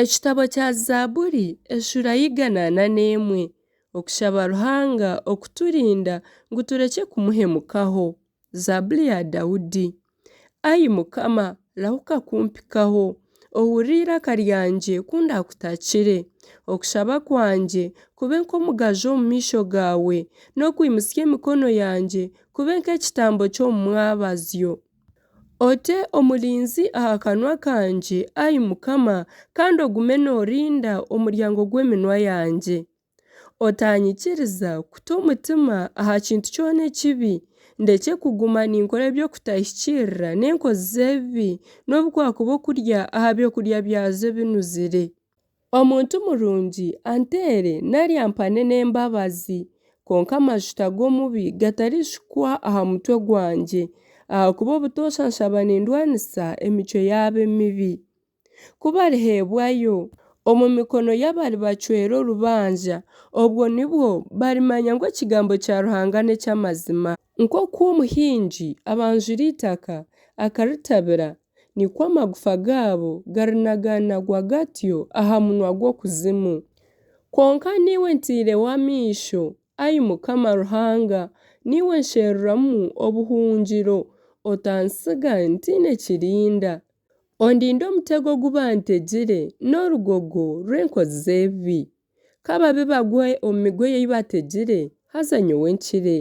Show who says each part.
Speaker 1: Ekitabo kya Zaaburi eshuura y'eigana na n'emwe. Okushaba Ruhanga okuturinda ngu turekye kumuhemukaho. Zaaburi ya Daudi. Ai Mukama, rahuka kumpikaho, ohurire eiraka ryangye ku ndaakutakire. Okushaba kwangye kube nk'omugaju omu maisho gaawe, n'okwimutsya emikono yangye kube nk'ekitambo ky'omu mwabazyo. Ote omurinzi aha kanwa kangye, ai Mukama, kandi ogume noorinda omuryango gw'eminwa yangye. Otaanyikiriza kuta omutima aha kintu kyona ekibi, ndekye kuguma ninkora eby'okutahikiirira n'enkozi z'ebibi, nobu kwakuba okurya aha byokurya byazo ebinuzire. Omuntu murungi anteere nari ampane n'embabazi, kwonka amajuta g'omubi gatarishukwa aha mutwe gwangye, ahakuba obutoosha nshaba nindwanisa emicwe yaabo emibi. Ku bariheebwayo omu mikono y'abaribacwera orubanja, obwo nibwo barimanya ngu ekigambo kya Ruhanga n'eky'amazima. Nk'oku omuhingi abanjura eitaka, akaritabira, nikwo amagufa gaabo garinaganagwa gatyo aha munwa gw'okuzimu. Kwonka niiwe ntaireho amaisho, ai Mukama Ruhanga, niiwe nsheruramu obuhungiro, otantsiga ntaine kirinda. Ondinde omutego ogu bantegire, n'orugogo rw'enkozi z'ebibi. K'ababi bagwe omu migoye ei bategire, haza nyowe nkire.